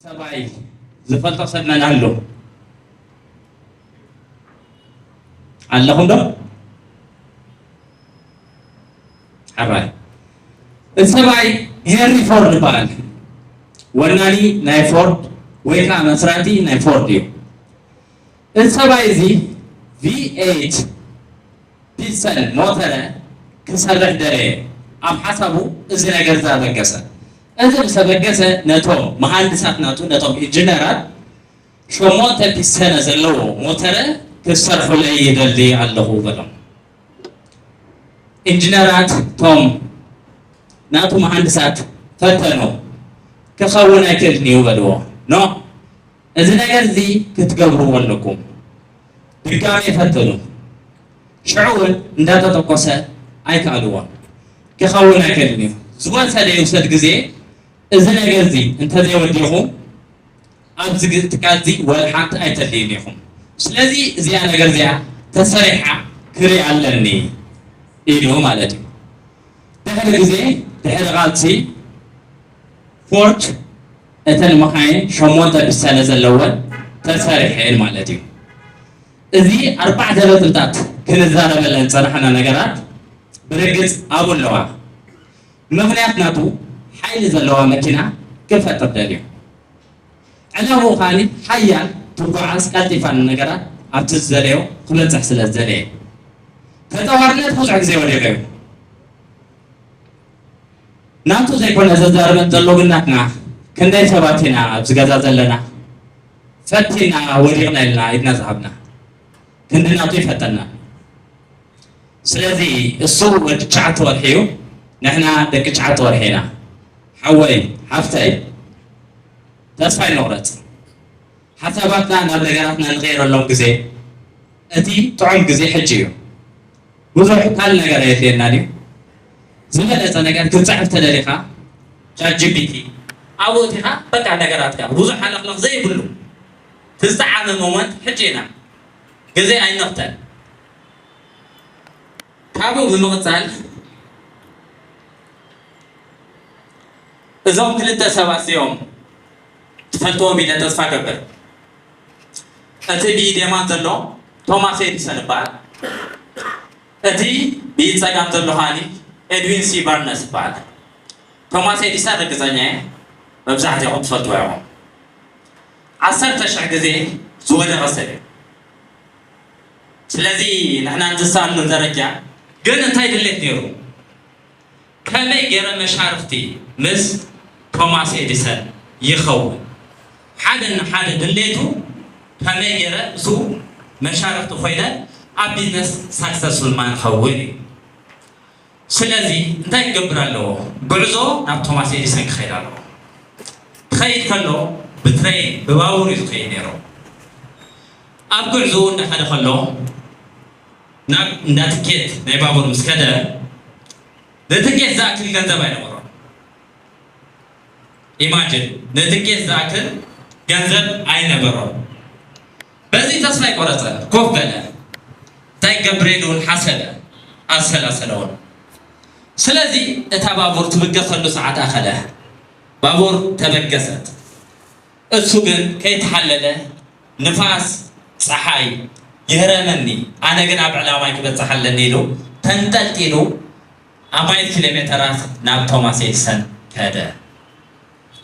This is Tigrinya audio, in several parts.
ሰብኣይ ዝፈልጦ ሰብ መን ኣሎ? ኣለኹም ዶ? ሕራይ። እቲ ሰብኣይ ሄንሪ ፎርድ ይበሃል። ወናኒ ናይ ፎርድ ወይ ከዓ መስራቲ ናይ ፎርድ እዩ። እዚ ሰብኣይ እዚ ቪ ኤይት ፒስተን ሞተረ ክሰርሕ ደለየ። ኣብ ሓሳቡ እዚ ነገር ዘበገሰ። እዚ ምስ ኣበገሰ ነቶም መሃንድሳት ናቱ፣ ነቶም ኢንጂነራት ሸሞንተ ፒስተነ ዘለዎ ሞተረ ክትሰርሑለይ ይደሊ ኣለኹ በሎም። ኢንጂነራት ቶም ናቱ መሃንድሳት ፈተኑ። ክኸውን ኣይክእልን እዩ በልዎ። ኖ፣ እዚ ነገር እዚ ክትገብርዎ ኣለኩም። ድጋሜ ፈተኑ። ሽዑ እውን እንዳተተኮሰ ኣይከኣልዎን። ክኸውን ኣይክእልን እዩ። ዝወሰደ ይውሰድ ግዜ፣ እዚ ነገር እዚ እንተዘይወዲኹም ኣብዚ ግ-፣ ትካል እዚ ወላ ሓንቲ ኣይተልዩን ኢኹም። ስለዚ እዚኣ ነገር እዚኣ ተሰሪሓ ክርኢ ኣለኒ ኢሉ ማለት እዩ። ድሕሪ ግዜ፣ ድሕሪ ቃልሲ ፎርድ እተን መኻይን ሸሞንተ ፒስተነ ዘለወን ተሰሪሐን ማለት እዩ። እዚ ኣርባዕተ ነጥብታት ክንዛረበለን ዝጸናሕና ነገራት ብርግጽ ኣብኡ ኣለዋ። ምኽንያት ናቱ ሓይሊ ዘለዋ መኪና ክፈጥር ደልዩ። ዕላምኡ ከኣ ሓያል ትጓዓዝ ቀልጢፋ ንነገራት ኣብቲ ዝደለዮ ክበጽሕ ስለ ዝደለየ። ተጻዋርነት ብዙሕ ግዜ ወዲቑ እዩ። ናቱ ዘይኮነ ዘዛርበን ዘሎ ግን ናትና። ክንደይ ሰባት ኢና ኣብዚ ገዛ ዘለና ፈቲና ወዲቕና ኢልና ኢድና ዝሃብና። ክንዲ ናቱ ይፈተና። ስለዚ እሱ ወዲ ትሽዓተ ወርሒ እዩ፣ ንሕና ደቂ ትሽዓተ ወርሒ ኢና። ሓወይ፣ ሓፍተይ፣ ተስፋ ኣይንቑረጽ። ሓሳባትና ናብ ነገራትና ንቐይረሎም ግዜ፣ እቲ ጥዑም ግዜ ሕጂ እዩ። ብዙሕ ካልእ ነገር ኣየድልየናን እዩ። ዝበለጸ ነገር ክትጽሕፍ ተደሊኻ፣ ቻት ጂ ፒ ቲ ኣብኡ ኣእቲኻ፣ በቃ፣ ነገራትካ ብዙሕ ሃለኽለኽ ዘይብሉ፣ እቲ ዝጠዓመ ሞመንት ሕጂ ኢና። ግዜ ኣይንቕተል። ካብኡ ብምቕጻል፣ እዞም ክልተ ሰባት እዚኦም ትፈልጥዎም ኢለ ተስፋ እገብር። እቲ ብኢድ የማን ዘሎ ቶማስ ኤዲሰን ይበሃል። እቲ ብኢድ ጸጋም ዘሎ ከኣኒ ኤድዊን ሲ ባርነስ ይበሃል። ቶማስ ኤዲሰን ርግጸኛ እየ መብዛሕትኹም ትፈልጥዎ ኢኹም። ዓሰርተ ሽሕ ግዜ ዝወደቐ ሰብ እዩ። ስለዚ ንሕና ንዝሰኣልሉ ደረጃ ግን እንታይ ድሌት ነይሩ? ከመይ ገይረ መሻርኽቲ ምስ ቶማስ ኤዲሰን ይኸውን? ሓደ ንሓደ ድሌቱ ከመይ ገይረ ምስኡ መሻርኽቲ ኮይነ ኣብ ቢዝነስ ሳክሰስፉል ማን ኸውን እዩ። ስለዚ እንታይ ክገብር ኣለዎ? ጉዕዞ ናብ ቶማስ ኤዲሰን ክኸይድ ኣለዎ። ክኸይድ ከሎ ብትሬን ብባቡር እዩ ዝኸይድ ነይሩ። ኣብ ጉዕዞኡ እንዳኸደ ከሎ ናብ እንዳ ትኬት ናይ ባቡር ምስ ከደ ንትኬት ዝኣክል ገንዘብ ኣይነበሮን። ኢማጅን፣ ንትኬት ዝኣክል ገንዘብ ኣይነበሮን። በዚ ተስፋ ኣይቆረጸን፣ ኮፍ በለ። እንታይ ክገብር ኢሉ እውን ሓሰበ፣ ኣሰላሰለ እውን። ስለዚ እታ ባቡር ትብገሰሉ ሰዓት ኣኸለ። ባቡር ተበገሰት። እሱ ግን ከይተሓለለ ንፋስ፣ ጸሓይ ይህረመኒ፣ ኣነ ግን ኣብ ዕላማይ ክበጽሕ ኣለኒ ኢሉ ተንጠልጢሉ ኣማኢት ኪሎ ሜተራት ናብ ቶማስ ኤዲሰን ከደ።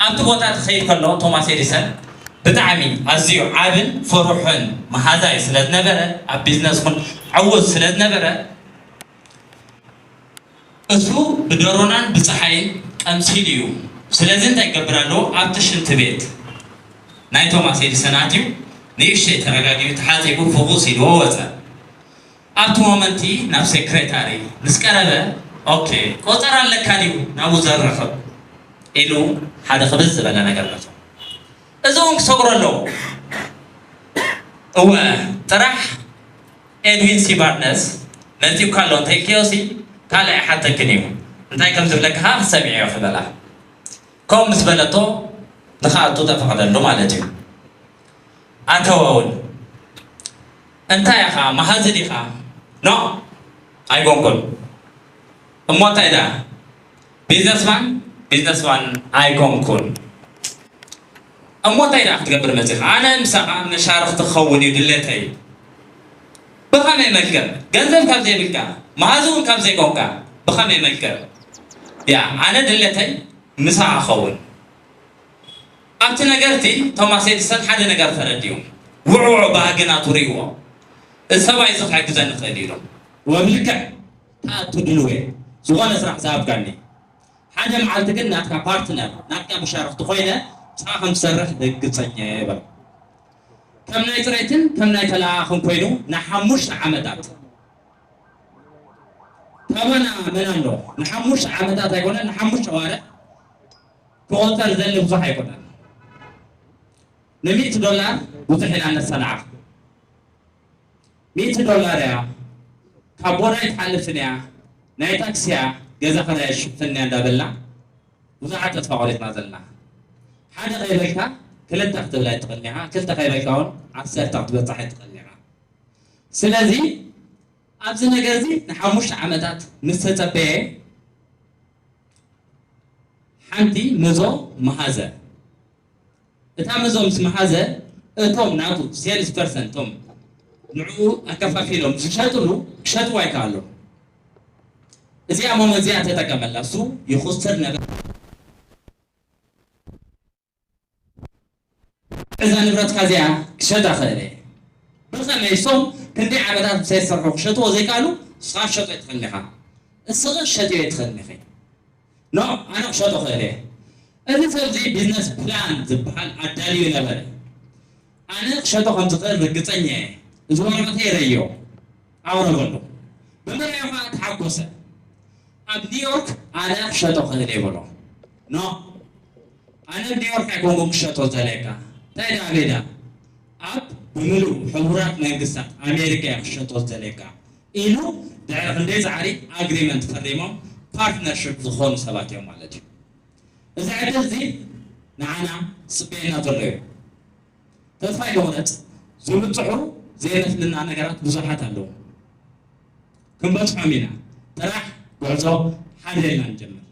ኣብቲ ቦታ ክኸይድ ከሎ ቶማስ ኤዲሰን ብጣዕሚ ኣዝዩ ዓብን ፍሩሕን መሃዛይ ስለ ዝነበረ፣ ኣብ ቢዝነስ እውን ዕዉት ስለ ዝነበረ፣ እሱ ብደሮናን ብጸሓይን ቀምሲሉ እዩ። ስለዚ እንታይ ክገብር ኣለዎ? ኣብቲ ሽንቲ ቤት ናይ ቶማስ ኤዲሰን ኣትዩ ንእሽተይ ተረጋጊኡ ተሓጺቡ ፍኹስ ኢልዎ ወጸ። ኣብቲ ሞመንቲ ናብ ሴክሬታሪ ምስ ቀረበ፣ ኦኬ፣ ቆጸራ ኣለካ ድዩ ናብኡ ዘራኽብ? ኢሉ ሓደ ክብዝ ዝበለ ነገር መጾ። እዚ እውን ክሰግሮ ኣለዎ። እወ፣ ጥራሕ ኤድዊን ሲ ባርነስ መጺኡካ ኣሎ እንተኢልክዮሲ ካልእ ኣይሓተክን እዩ። እንታይ ከም ዝብለካ ኸኣ ክትሰምዕዮ ክበላ። ከምኡ ምስ በለቶ ንኽኣቱ ተፈቕደሉ ማለት እዩ። ኣተወ እውን። እንታይ ኢኻ መሃዚ ዲኻ? ኖ፣ ኣይኮንኩን። እሞ እንታይ ደኣ? ቢዝነስማን? ቢዝነስማን ኣይኮንኩን። እሞ እንታይ ደኣ ክትገብር መጺኻ? ኣነ ምሳኻ መሻርኽቲ ክኸውን እዩ ድሌተይ። ብኸመይ መልክዕ? ገንዘብ ካብ ዘይብልካ፣ መሃዚ እውን ካብ ዘይኮንካ፣ ብኸመይ መልክዕ? ያ፣ ኣነ ድሌተይ ምሳኻ ክኸውን። ኣብቲ ነገር እቲ ቶማስ ኤዲሰን ሓደ ነገር ተረዲኡ። ውዕውዕ ባህጊ ናቱ ርእይዎ። እዚ ሰብኣይ እዚ ክሕግዘኒ ይኽእል እዩ ኢሉ። ወብልክዕ ተኣቱ ድልዌ ዝኾነ ስራሕ ዝሃብካኒ። ሓደ መዓልቲ ግን ናትካ ፓርትነር፣ ናትካ መሻርኽቲ ኮይነ ምሳኻ ከም ዝሰርሕ ርግጸኛ እየ በሎ። ከም ናይ ጽሬትን ከም ናይ ተለኣኣኽን ኮይኑ ንሓሙሽተ ዓመታት። ታባና መን ኣሎ? ንሓሙሽተ ዓመታት ኣይኮነን፣ ንሓሙሽተ ኣዋርሕ ክቑጸር ዘሊ ብዙሕ ኣይኮነን። ንሚእቲ ዶላር ብዙሕ ኢና ነሰናዕቕ። ሚእቲ ዶላር እያ፣ ካብ ቦዳ ኣይትሓልፍን እያ፣ ናይ ታክሲ እያ፣ ገዛ ኸራይ ኣይሽፍንን እያ እንዳበልና ብዙሓት ተስፋ ቆሪጽና ዘለና። ሓደ ከይበልካ ክልተ ክትብል ኣይትኽእልን ኢኻ፣ ክልተ ከይበልካ እውን ዓሰርተ ክትበጽሕ ኣይትኽእልን ኢኻ። ስለዚ ኣብዚ ነገር እዚ ንሓሙሽተ ዓመታት ምስ ተጸበየ ሓንቲ መዞ መሃዘ። እታ መዞ ምስ መሃዘ እቶም ናቱ ሴልስ ፐርሰን እቶም ንዕኡ ኣከፋፊሎም ዝሸጥሉ ክሸጥዎ ኣይከኣሉን። እዚኣ ሞመ እዚኣ ተጠቀመላ፣ እሱ ይኹስር ነበር። እዛ ንብረትካ እዚኣ ክሸጣ ክእል እየ። ብኸመይ እሶም ክንደይ ዓመታት ምሳይ ዝሰርሑ ክሸጥዎ ዘይከኣሉ፣ ንስኻ ክሸጦ ኣይትኽእልን ኢኻ። እስኺ ክሸጥዮ ኣይትኽእልን ኢኺ። ኖ፣ ኣነ ክሸጦ ክእል እየ። እዚ ሰብ እዚ ቢዝነስ ፕላን ዝበሃል ኣዳልዩ ነበረ። ኣነ ክሸጦ ከም ዝኽእል ርግጸኛ እየ። እዚ ወረቐተይ ረዮ፣ ኣቕረበሉ። ብምርኣዩ ኸዓ ተሓጎሰ። ኣብ ኒውዮርክ ኣነ ክሸጦ ክእል እየ በሎ። ኖ፣ ኣነ ኣብ ኒውዮርክ ኣይኮንኩን ክሸጦ ዝደልየካ። እንታይ ደኣ ኣበይ ደኣ? ኣብ ብምሉእ ሕቡራት መንግስታት ኣሜሪካ እየ ክሸጦ ዝደልየካ ኢሉ ድሕሪ ክንደይ ጻዕሪ ኣግሪመንት ፈሪሞም ፓርትነርሽፕ ዝኾኑ ሰባት እዮም ማለት እዩ። እዚ ዕድል እዚ ንዓና ዝጽበየና ዘሎ እዩ። ተስፋ ኣይንቑረጽ። ዝብጽሑ ዘየመስልና ነገራት ብዙሓት ኣለዉ። ክንበጽሖም ኢና። ጥራሕ ጉዕዞ ሓደ ኢልና ንጀምር።